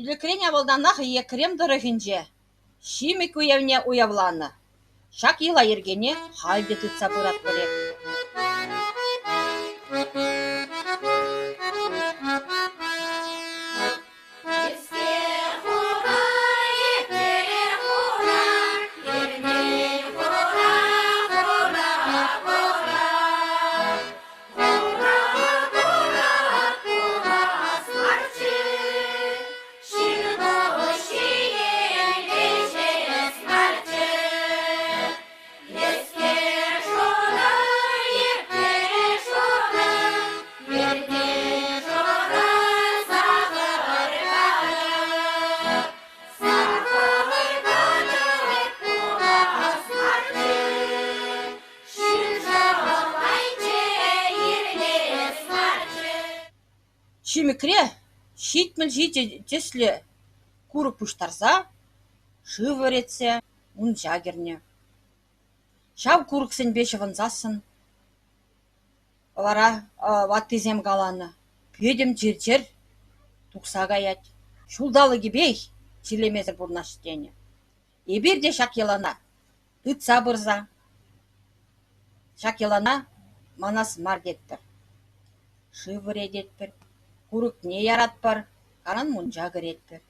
Ӗлӗкрен-авалтанах Екрем тӑрӑхӗнче Ҫимӗк уявне уявланӑ. Ҫак йӑла-йӗркене халь те тытса пыратпӑрех. Ҫимӗкре 77 тӗслӗ курӑк пуҫтарса, шыв вӗретсе мунча кӗрнӗ. Ҫав курӑксемпе ҫӑвӑнсассӑн вара ваттисем каланӑ: пӗтӗм чир-чӗр тухса каять, ҫулталӑкӗпех чирлемесӗр пурӑнаҫ тенӗ. Эпир те ҫак йӑлана тытса пырса ҫак йӑлана манас мар тетпӗр. Шыв вӗрететпӗр, курӑкне яратпӑр, кайран мунча кӗретпӗр.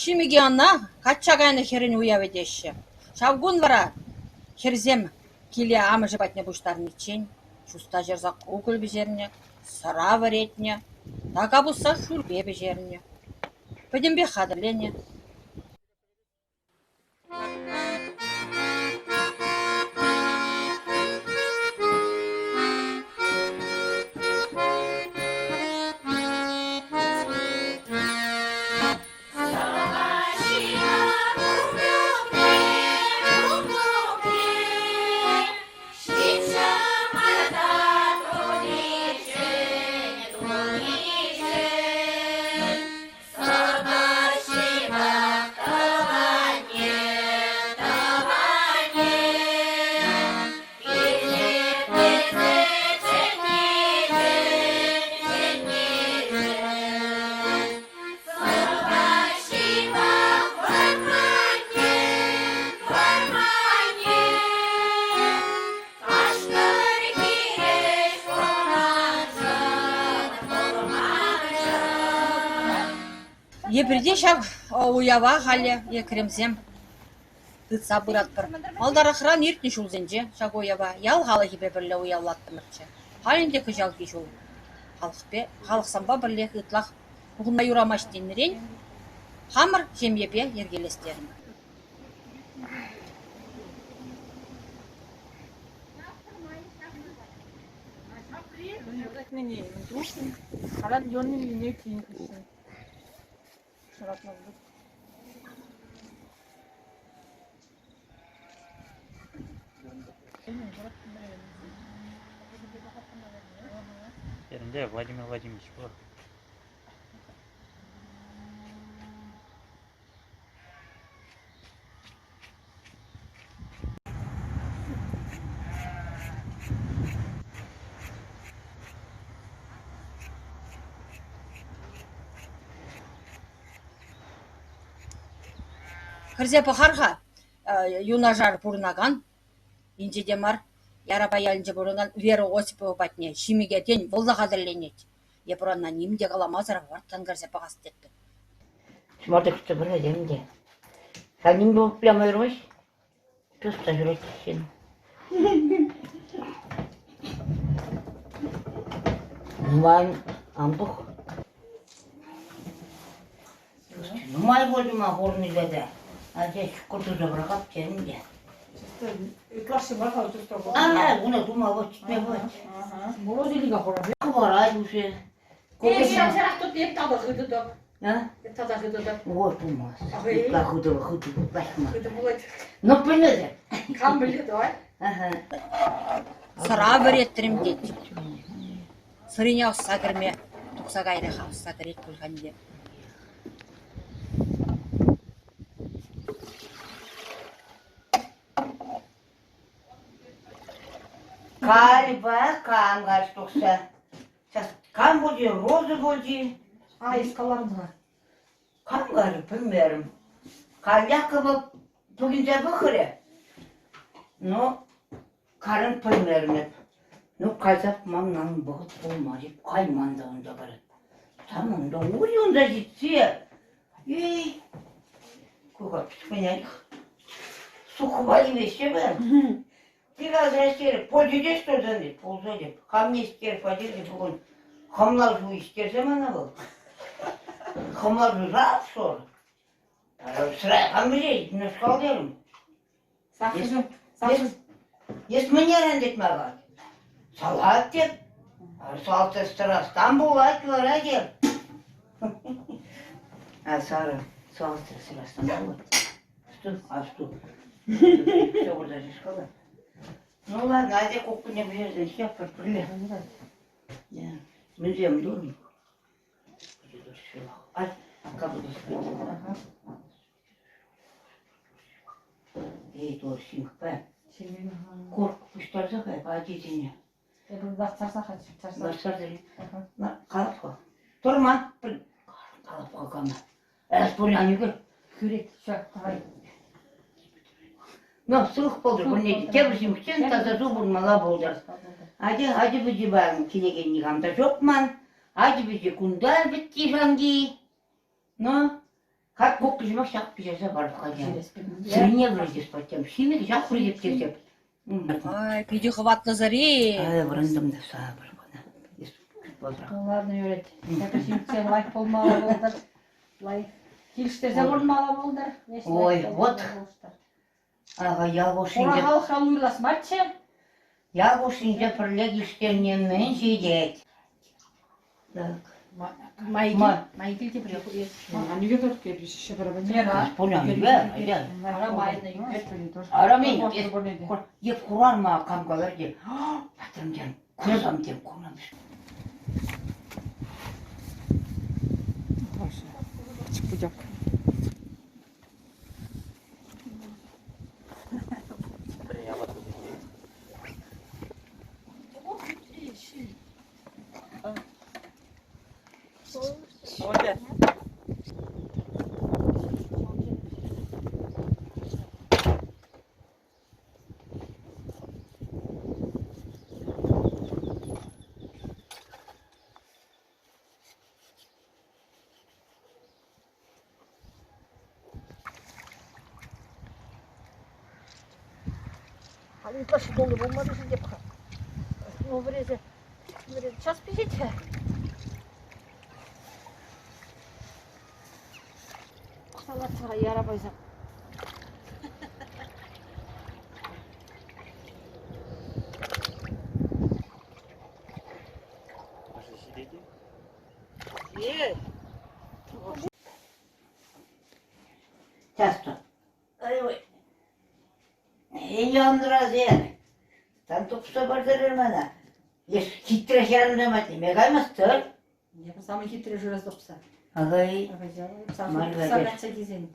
Ҫимӗке ӑна качча кайнӑ хӗрӗн уявӗ теҫҫӗ. Ҫав кун вара хӗрсем киле амӑшӗ патне пуҫтарӑниччен чуста ҫӑрса кукӑль пӗҫернӗ, сӑра вӗретнӗ, така пусса шӳрпе пӗҫернӗ. Пӗтӗмпех хатӗрленӗ. Эпир те ҫав уява халӗ Екремсем тытса пыратпӑр. Малтарахран иртнӗ ҫулсенче ҫак уява ял халӑхӗпе пӗрле уявлаттӑмӑрччӗ. Халь ӗнтӗ кӑҫалхи ҫул халӑхпе халӑхсемпе пӗрлех ытлах пухӑнма юрамасть тенӗрен хамӑр ҫемьепе йӗркелес терӗмӗр. Yerinde Владимир Владимирович пур. Кӗрсе пӑхар-ха юнашар пурӑнакан, инҫе те мар, Ярапай ялӗнче пурӑнакан Вера Осипова патне ҫимӗке, тен, вӑл та хатӗрленет. Эпир ӑна ним те каламасӑр вӑрттӑн кӗрсе пӑхас тетпӗр. Ҫӑмарта кӗртсе пырать ӗнтӗ. Халь ним пуплемерӗҫ. Чуста ҫӳрет ҫын. Нумай ан пӑх. Нумай пулчӗ ма хурнипе те. Ача шукӑр туса пӑрахап терӗм те. Ытлашши мар-ха чувство. А, уна тума вот читме вот. Морозилинка хурать. Хӑварать уже. Ҫав-ҫавах тут эп тата хытӑтӑп. А? Эп тата хытӑтӑп. Вот тумас. Ытла хытӑ, хытӑ пулать. Хытӑ пулать. Ну, пӗлмесӗр. Кам пӗлет, давай. Ага. Сӑра вӗретрӗм тет. Сӑрине ӑсса кӗрме тухса кайрӗ-ха, ӑсса кӗрет пуль ӗнтӗ. Кальпа кам каҫ тухса. Сейчас кам пулчӗ, Роза пулчӗ. А, эс каларӑн-ха. Кам каларӗ, пӗлмерӗм. Каллях пукинче пӑхрӗ. Ну, карӑн пӗлмерӗм эп. Ну, кайса маннан вӑхӑт пулмарӗ. Кайман та унта пӗр. Там унта ури унта ҫитсе. Эй, куха пӗтменех. Сухва илеҫҫӗ пӗр. Приказа ӗҫтерӗп, полчӗ что пулса теп. Хамне ӗҫтерӗп, хваттерте пукан хӑмла шу ӗҫтерсе мана вӑл. Хӑмла шуса шор. Сӑра хам пӗлет, мӗшкал терӗм. Эс мӗнерен тет мага? Салат теп. Салат сырастан пулать вара теп. А Сара, салат сырастан пулать. Что? А что? Все уже школа. Ну ладно, Надя кухня пӗҫерсе ҫаппӑр пӗрле. Мӗнсем турӑм? Эй, Торсинкпа. Курк пуҫтарса кай ачисене. Лартса Калап-ха. Турма. Калап-ха кама. Эс пурян ӳкер. Кӳрет, все, давай. Ну, сывӑх пултӑр, пурне те. Тепӗр ҫимӗҫчен таса су пурмалла пултӑр. Ача, ачи-пӑчи паян килекен никам та ҫук ман. Ачи-пӑчи кунта вӗтти-шанки. Ну, как куккӑҫӑмах ҫак пӗҫерсе парӑп-ха Сӗрне вӗрентес паттем. Ҫимӗк ҫак вӗрентеп тесеп. Ай, питӗ хӑватлӑ сӑри. Ай, вӑрантӑм та сапӑр кӑна. Ну ладно, юрать. Тепӗр ҫимӗксем лайӑх пулмалла пултӑр. Лайӑх. Килӗштерсе пурӑнмалла пултӑр. Ой, вот. Ага, ял хушшинче. Хура халӑхран уйрӑлас марччӗ. Ял хушшинче пӗрле килӗштерни мӗн ҫитет? Так. Майкил те пӗрле. Еп курар ма кам калар те. Патрам тем, курсам тем, курам. Путяк. Ытлашши тулли пулман-ши теп-ха. Ну, вӗресе, вӗресе час пиҫет-ха. Салатсӑра яра пойсам. Ӑшӑ ҫитет-и? Часто. Янрасен. Тан тупса пӗлтерӗр мана. Эс хитре хӗрарӑм теме каймастӑр. Я самый хитрый жирас тупса. Ага. Тупса качча килсен.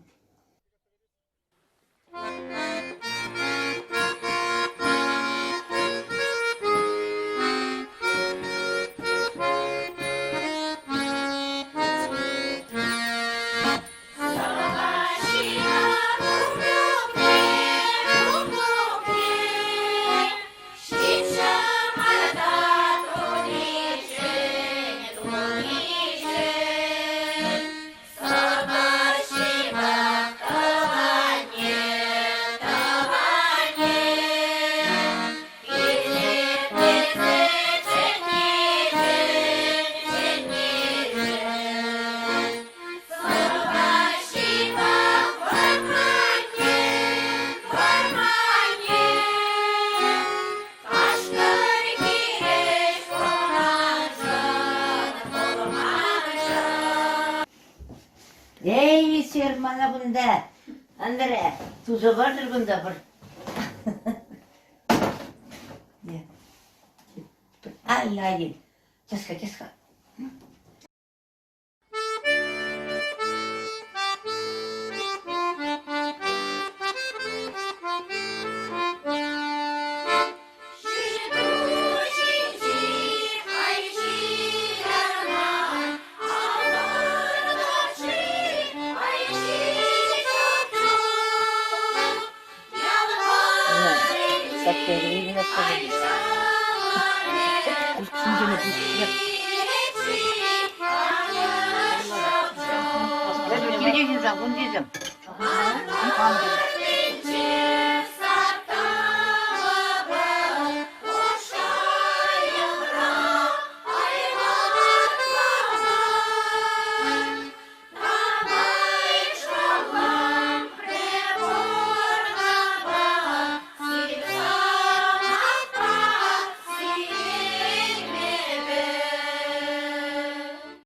Эй, сир мана кунта, Андре, туса патӑр кунта пӗр. Ай, ай, тӗска, тӗска.